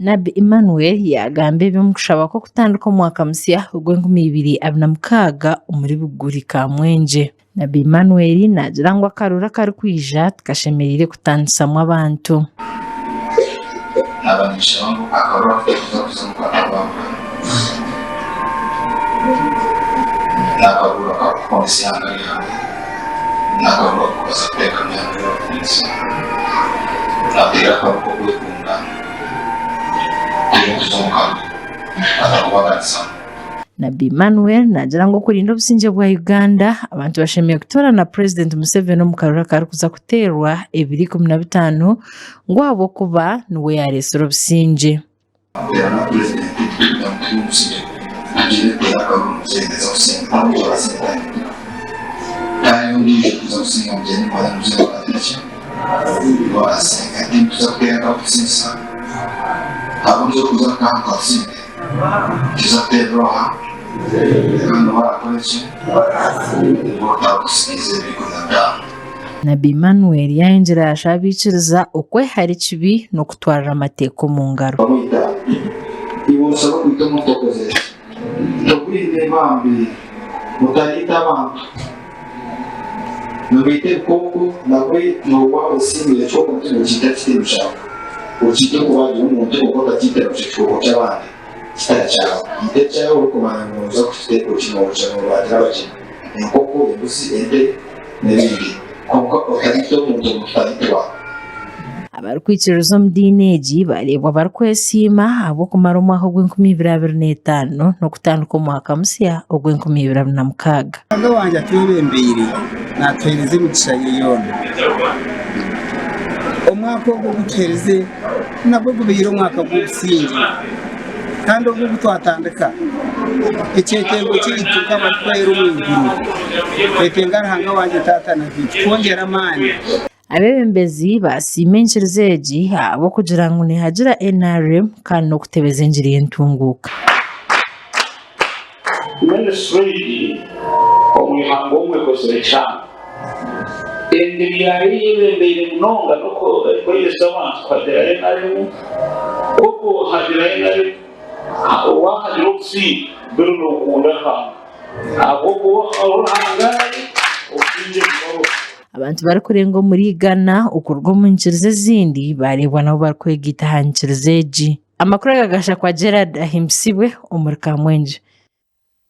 Nabbi Emmanuel yaagamba ebi omu kushaba kw'okutandika omwaka musya ogw'enkumiibiri abiri na mukaaga omuri Buguri Kamwengye. Nabbi Emmanuel naagira ngu akaruru akarikwija tikashemereire kutaanisamu abantu. Naaba ninshaba ngu akaruru aku turikuza kuzamu katakwahukana n'akaruru akarikukonesa eihanga ryawe, n'akaruru akarikubaasa kuteekama eihanga ryawe omu Naateera akaruru k'okwekunda twine kuza omu karuru katakubaganisamu. Nabbi Emmanuel naagira ngu okurinda obusingye bwa Uganda, abantu bashemereire kutoorana Purezidenti Museveni omu karuru akarikuza kuteerwa ebiro 15 ngu ahabw'okuba niwe yaareetsire obusingye. Kuteerana Purezidenti kugira ngu tugire obusingye, tugyende tuteere akaruru mugyende kusinga kandi turasinga kandi ondiijo kuza kusinga mugyende mubaze muze muragira ki warasinga tuza kuteera akaruru kusingisa hariho ondiijo kuza kukaha Tuza kuteerera oha? Kandi oha arakora ki? Nibwo otarakusigiza ebiri 15. Nabbi Emmanuel yayongyera yashaba abaikiriza okwehara ekibi n'okutwarira amateeka omu ngaro. Bamwita. Iwe oshaba kwita omuntu okozire ki? Togwine bambi mutariita abantu. Nibaita ebikooko nabwe noobu waaba osiimire ekikooko nikyo nokiita kitari kyawe. Okiita orikubagira omuntu kwonka otakiitira busha ekikooko ky'abandi kitari kyawe. Ita ekyawe orikumanya ngu nooza kukiteeka okinookya noobagira abagyenyi, enkoko, embuzi, ente n'ebindi. Kwonka otariita omuntu omuntu tariitwa. Abarikwikiririza omu diini egi bareebwa barikwesiima ahabw'okumara omwaka ogw'enkumiibiri abiri n'etaano n'okutandika omwaka musya ogw'enkumiibiri abiri na mukaaga. Ruhanga wangye atwebembeire, naatuheereza emigisha ye yoona. Omwaka ogu ogu tuherize nagwo gubaire omwaka gw'obusingye kandi ogu ogu twatandika, ekyetengo kyaitu nk'abarikwera omu iguru, twetenga Ruhanga wangye Taata na Beitu twongyere amaani. Abeebembezi baasiima enkiriza egi ahabw'okugira ngu neehagira NRM kandi n'okutebeza engiri y'entunguuka. Minisitule egi omu ihanga omu ekozire kihango. Engiri yaayo eyebembeire munonga n'okwegyesa abantu kuhagira NRM, ku okuhagira NRM waahagira obusingye biri nookunda Ruhanga ahabw'okuba ahu Ruhanga ari obusingye bubaho. Abantu barikurenga omuri igana okuruga omu nyikiriza ezindi baareebwa nabo barikwegaita aha nyikiriza egi. Amakuru aga gashakwa Gerald Ahimbisibwe omuri Kamwengye.